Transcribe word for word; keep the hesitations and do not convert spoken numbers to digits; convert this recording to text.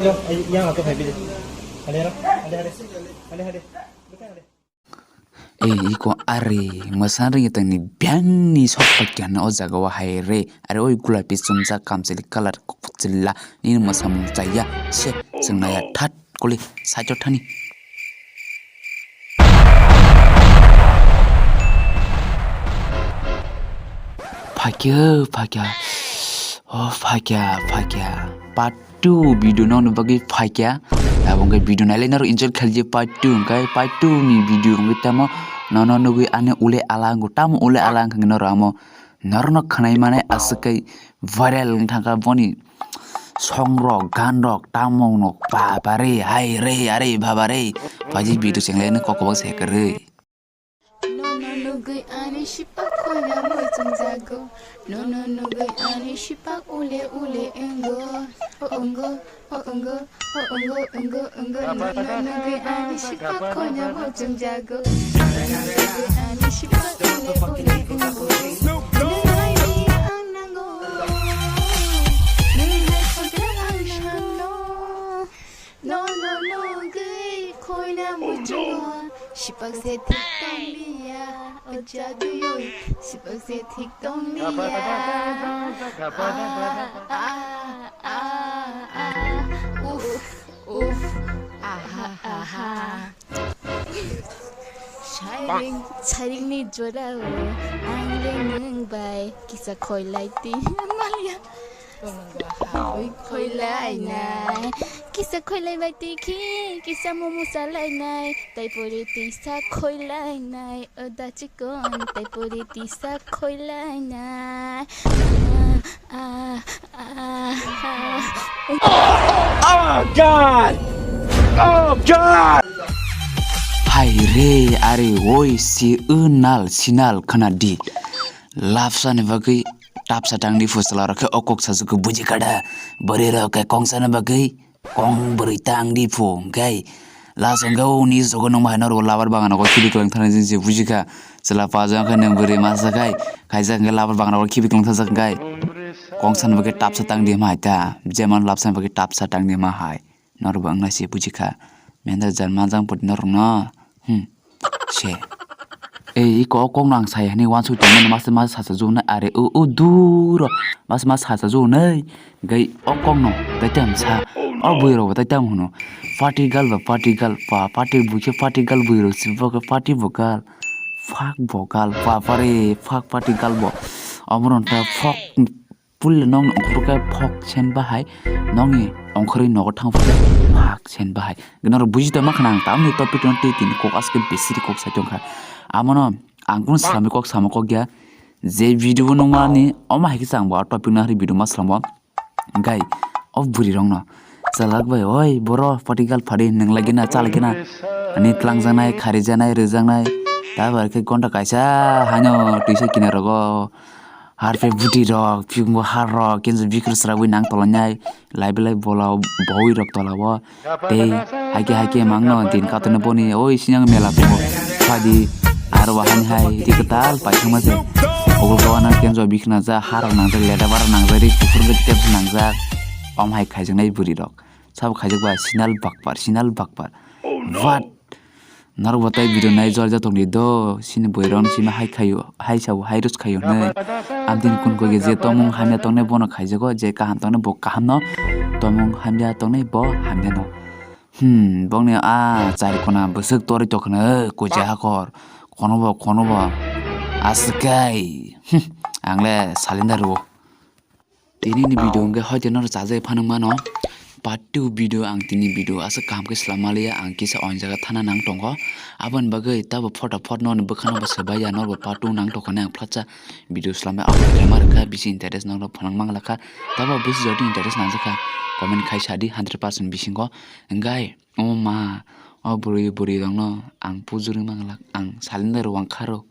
Yang aku hai bili. Hade, hade, hade, hade, hade. Ei, iko ari, mwsan ringya tangni biyangni sok paikya hwnwi o jaga o hai re. Are oi gulapi chumjak kamchwlwi colour kwchwla nini mwsamung chaya se chwng naiya that kuli side o thani. Phakya, phakya. O phakya, phakya. Part two video nokni bagwi phaikya. Tabuk hwnkhe video nailai norok enjoy khaijak part two hwnkhe part two ni video hwnkhe tamo nono nugwi ani ule ala wngkha tamo ule ala wngkha norok amo norokno khwnai mane aswk khe viral wng thangkha boni songrok ganrok tamo wngno babare hai re are babare paji video chenglai no kok kwbang se kwrwi. Nono nugwi ani sipak khoina muchungjago. Nono nugwi ani sipak ule ule wnggo. O wnggo, o wnggo, o wnggo, wnggo, wnggo. Nono nugwi ani sipak khoina muchungjago. Nono nugwi ani sipak ule ule wnggo. Nwng haini ang nango. Nwng hai khodra ang nango. Nono nugwi khoina muchungo, sipak se thik tongliya, o jaduyoi, sipak se thik tongliya. Ah, ah, ah, ah. Uf, uf, aha, aha. Sairing, sairingni jorao ang le nwng bai kisa khoilai ti maliya. Ui khoilai nai, kisa khoilai bai ti khi, kisa momo salai nai, tai pore tisa khoilai nai, o da chikon, tai pore tisa khoilai nai. Ah, ah, ah, ah. Oh God! Oh God! Hai re, are oi si unal sinal khana di. Lapsa ni bagwi tapsa tang di phu chwla rok khe o kok sa se khe buji kha da. Bwrwi rok khe kongsa ni bagwi kong bwrwi tang di phu hwnkhe last hwnkhe o ni jogo nung bahai norok labar bagan rogo khibi kwlwng thani jin se buji kha. Chwla paja hwnkhe nwng bwrwi masa khai khaijak hwnkhe labar bagan rogo khibi kwlwng thajak hwnkhe kongsa ni bagwi tapsa tang di ma hai ta jemon lapsa ni bagwi tapsa tang di ma hai. Norok bo wngna se buji kha. Menda jan manjang pudi norok no. Hmm. Se. Ei, iko o kok no ang sai hani wansuk tongmani masa masa sacha juknai are o o duro. Masa masa sacha juknai. Gai o kok no taitam sa. O bui rok bo taitam hwno. Party gal ba party gal pa party bui khe party gal bui rok si bo khe party bo gal. Fuck bo gal pa pare fuck party gal bo. Omoron ta fuck. Puila nokni ongkhorwi khe phok sen bahai nokni ongkhorwi nogo thang phai phak sen bahai. Norok buji tongma khna ang tamni topic no tei tini kok aske besi kok sai tongkha. Amono ang kunu sami kok sama kok ya. Je video bo nungmani omo hai khe chang bo topic no hari video ma slam bo. Gai o bwrwi rok no chalak bai oi boro party gal phari nung lagi na cha lagi na. Ani tlang janai khari janai rwjaknai. Tabar khe gonta kaisa haino twisa kina rogo. Harphe bwtwi rok, phikbo har rok, kenso bikrw srabwi nang tolonai, lai belai bola bowui rok tola o. Tei haikhe haikhe mangno din katorni boni oi sinang mela tongo. Phadi aro bahani hai ri kwtal paithangma se. Ogol gawana kenso bikna ja har rok nangjak leda bara nangjak ri kuphur bai tepsa nangjak. Om hai khaijaknai bwrwi rok. Sabo khaijak ba sinal bakpar, sinal bakpar. What? Norok bo tai video nai jor ja tongdi do, sini bwrwi rok sima hai khaio, hai sao, hai rus khaio hwnwi. Amtini kun koi je tomung hamya tongnai bono khaijago, je kaham tongnai bo kaham no, tomung hamya tongnai bo hamya no. Hmm, bongni a chari kona bwswk torwi tokno kuja hakor, kono bo, kono bo, aswk kai. Hmm, ang le salenda rwo. Tini ni video hwnkhe hoite no chajai phano mano. Part two video ang tini video aswk kaham khe swlam maliya ang kisa oinjaga thana nang tongo. Aboni bagwi tabo photo phot no bwkhano bo swbaiya norbo part two nang tongkha ang phatsa video swlamwi upload khaima rwkha bisi interest norok phanang manglakha. Tabo bisi jodi interest nangjakha comment khai sadi hundred percent bisingo. Hwnkhe omo ma o bwrwi bwrwi rokno ang pujurwi manglak ang salendar wangkharo.